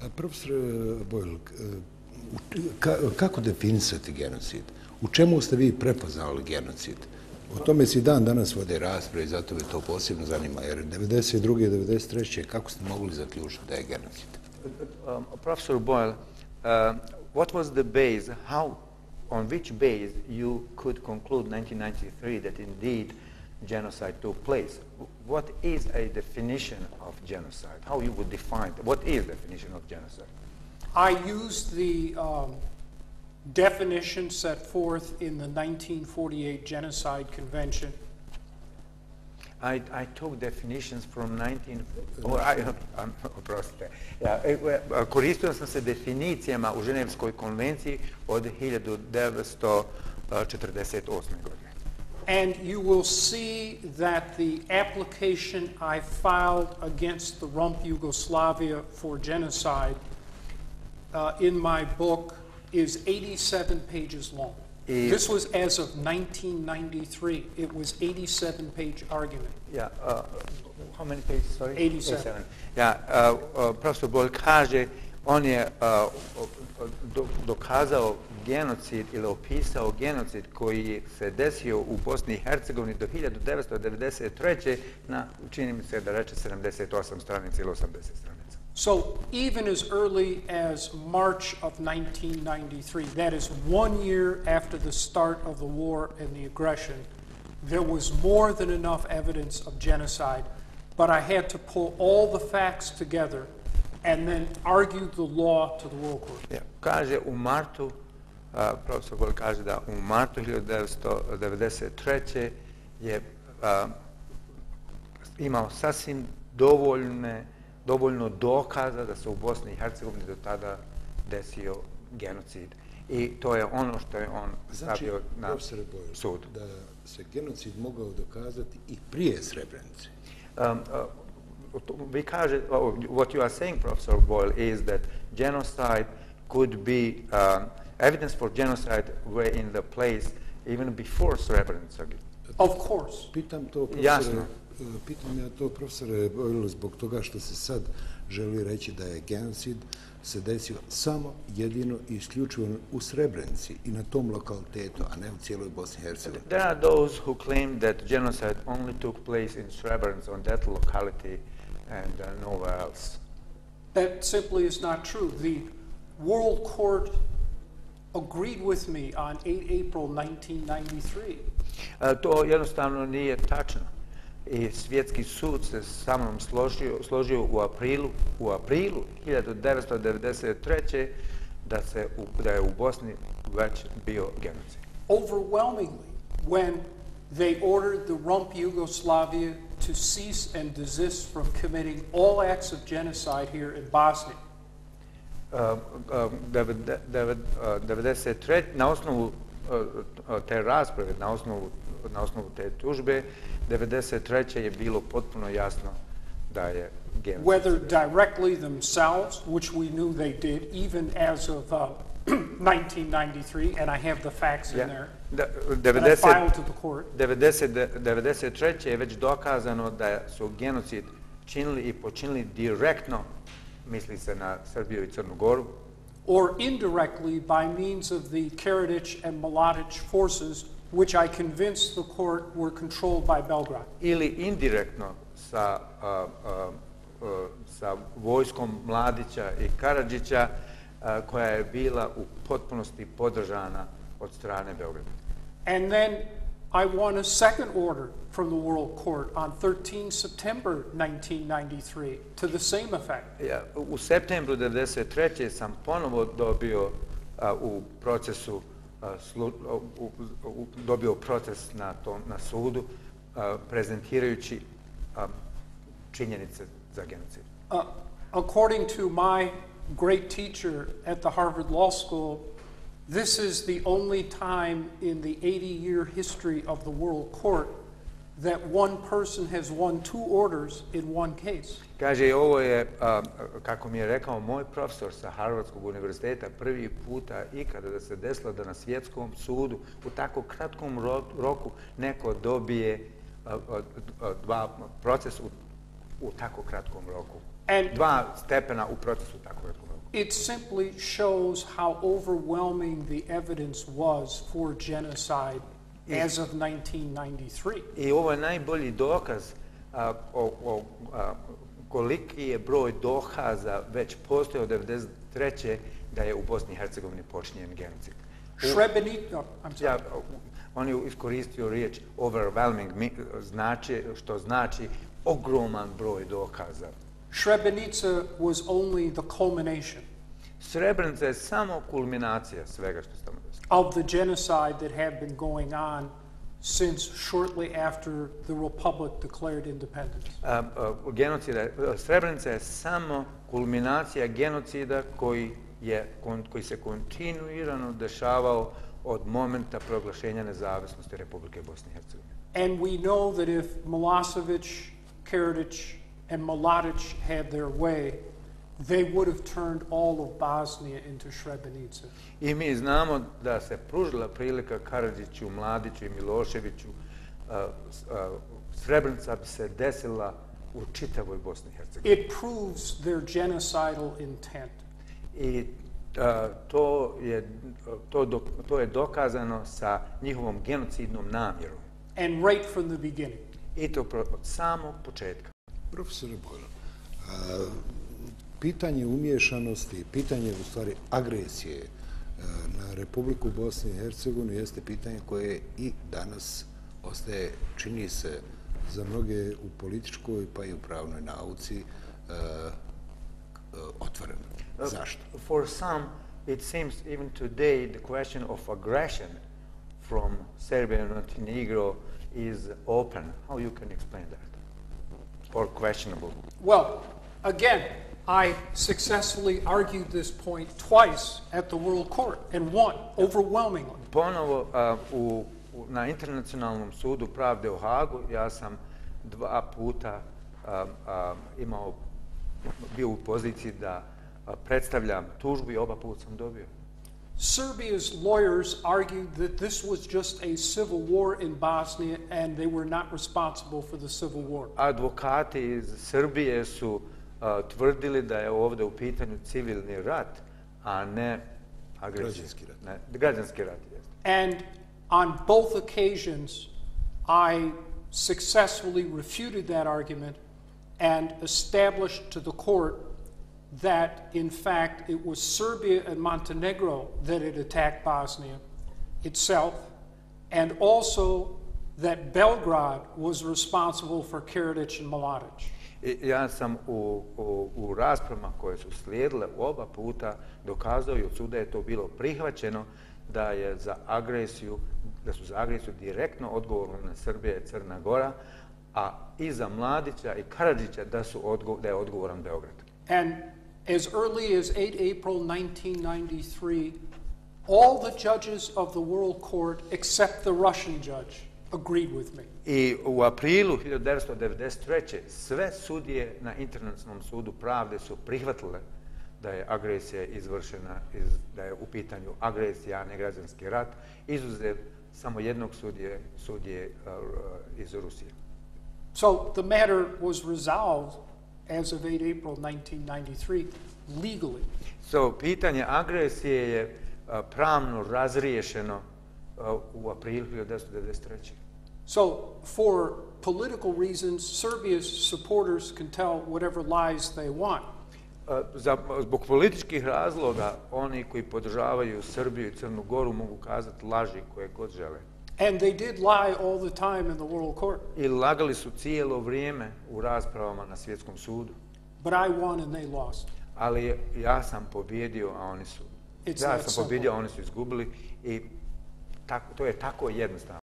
Profesor Boyle, kako definisati genocid? U čemu ste vi prepoznali genocid? O tome se i dan danas vode rasprave i zato me to posebno zanima, jer 92. i 93. kako ste mogli zaključiti da je genocid? Professor Boyle, what was the base, on which base you could conclude 1993 that indeed genocide took place? What is a definition of genocide? How you would define it? What is the definition of genocide? I used the definition set forth in the 1948 Genocide Convention. I took definitions from koristio sam se definicijama u Ženevskoj konvenciji od 1948. godine. And you will see that the application I filed against the rump Yugoslavia for genocide in my book is 87 pages long. This was as of 1993. It was 87-page argument. Yeah, how many pages, sorry? 87. Yeah, Profesor Boyle kaže, on je dokazao genocid ili opisao genocid koji se desio u Bosni i Hercegovini do 1993. na, čini mi se da reče 78 stranica ili 80 stranica. So even as early as March of 1993, that is 1 year after the start of the war and the aggression, there was more than enough evidence of genocide, but I had to pull all the facts together and then argue the law to the World Court. Yeah. Kaže u martu, profesor Boyle kaže da u martu 1993. je imao sasvim dovoljno dokaza da se u Bosni i Hercegovini do tada desio genocid. I to je ono što je on stavio na sud. Da se genocid mogao dokazati i prije Srebrenice. We kaže, what you are saying, Professor Boyle, is that genocide could be, evidence for genocide were in the place even before Srebrenica. Of course. Pitam ja to, profesore Boyle, zbog toga što se sad želi reći da je genocid se desio samo jedino i isključivo u Srebrenici i na tom lokalitetu, a ne u cijeloj Bosni i Hercegovini. There are those who claim that genocide only took place in Srebrenica, on that locality, and nowhere else. That simply is not true. The World Court agreed with me on 8 April 1993. To jednostavno nije tačno. I svjetski sud se sa mnom složio u aprilu 1993. da je u Bosni već bio genocid. Overwhelmingly, when they ordered the rump Yugoslavia to cease and desist from committing all acts of genocide here in Bosnia. 93. na osnovu te rasprave, na osnovu te tužbe, 93. je bilo potpuno jasno da je genocid. Whether directly themselves, which we knew they did, even as of 1993, and I have the facts in there, that I filed to the court. 93. je već dokazano da su genocid činili i počinili direktno, misli se na Srbiju i Crnu Goru, or indirectly by means of the Karadzic and Mladic forces, which I convinced the court were controlled by Belgrade. Ili indirektno sa vojskom Mladića i Karadzića, koja je bila u potpunosti podržana od strane Beograda. And then I won a second order from the World Court on 13 September 1993 to the same effect. U septembru 1993. sam ponovo dobio u procesu dobio proces na sudu prezentirajući činjenice za genocid. According to my great teacher at the Harvard Law School, this is the only time in the 80-year history of the World Court that one person has won 2 orders in one case. Kaže, ovo je, kako mi je rekao moj profesor sa Harvardskog univerziteta, prvi puta ikada da se desilo da na svjetskom sudu u tako kratkom roku neko dobije proces u tako kratkom roku. 2 stepena u procesu u tako kratkom roku. It simply shows how overwhelming the evidence was for genocide as of 1993. I ovo je najbolji dokaz koliki je broj dokaza već postoje od 1993. da je u Bosni i Hercegovini počinjen genocid. On je iskoristio riječ overwhelming, što znači ogroman broj dokaza. Srebrenica was only the culmination Srebrenica je samo kulminacija svega što se tamo desilo. of the genocide that had been going on since shortly after the Republic declared independence. Srebrenica je samo kulminacija genocida koji se kontinuirano dešavao od momenta proglašenja nezavisnosti Republike Bosne i Hercegovine. And we know that if Milosevic, Karadzic, and Mladic had their way, they would have turned all of Bosnia into Srebrenica. I mi znamo da se pružila prilika Karadziću, Mladiću i Miloševiću, Srebrenica bi se desila u čitavoj Bosni i Hercegovini. It proves their genocidal intent. I to je dokazano sa njihovom genocidnom namjerom. And right from the beginning. I to od samog početka. Profesore Boyle, pitanje umiješanosti, pitanje u stvari agresije na Republiku Bosne i Hercegovinu jeste pitanje koje i danas ostaje, čini se, za mnoge u političkoj pa i u pravnoj nauci otvoreno. Zašto? For some, it seems even today the question of aggression from Serbia and Montenegro is open. How you can explain that? Or questionable? Well, again, I successfully argued this point twice at the World Court and won overwhelmingly. Ponovo na Internacionalnom sudu pravde u Hagu ja sam 2 puta bio u poziciji da predstavljam tužbu i oba puta sam dobio. Serbia's lawyers argued that this was just a civil war in Bosnia and they were not responsible for the civil war. Advokati iz Srbije su tvrdili da je ovdje u pitanju civilni rat, a ne agresijski rat. Građanski rat. And on both occasions, I successfully refuted that argument and established to the court that, in fact, it was Serbia and Montenegro that had attacked Bosnia itself, and also that Belgrade was responsible for Karadzic and Mladic. Ja sam u raspravama koje su slijedile oba puta dokazao i od suda je to bilo prihvaćeno da su za agresiju direktno odgovorne Srbija i Crna Gora, a i za Mladića i Karadzića da je odgovoran Beograd. And as early as 8 April 1993, all the judges of the World Court, except the Russian judge, agreed with me. I u aprilu 1993. sve sudije na Internacionalnom sudu pravde su prihvatile da je agresija izvršena, da je u pitanju agresija, a ne građanski rat, izuzev samo jednog sudije iz Rusije. So the matter was resolved as of 8 April 1993 legally. So pitanje agresije je pravno razriješeno u aprilu 1993. So for political reasons, Serbia's supporters can tell whatever lies they want. Zbog političkih razloga oni koji podržavaju Srbiju i Crnu Goru mogu kazati laži koje god žele. And they did lie all the time in the World Court. I lagali su cijelo vrijeme u raspravama na svjetskom sudu. But I won and they lost. Ali ja sam pobjedio, a oni su. Ja sam pobjedio, a oni su izgubili i to je tako jednostavno.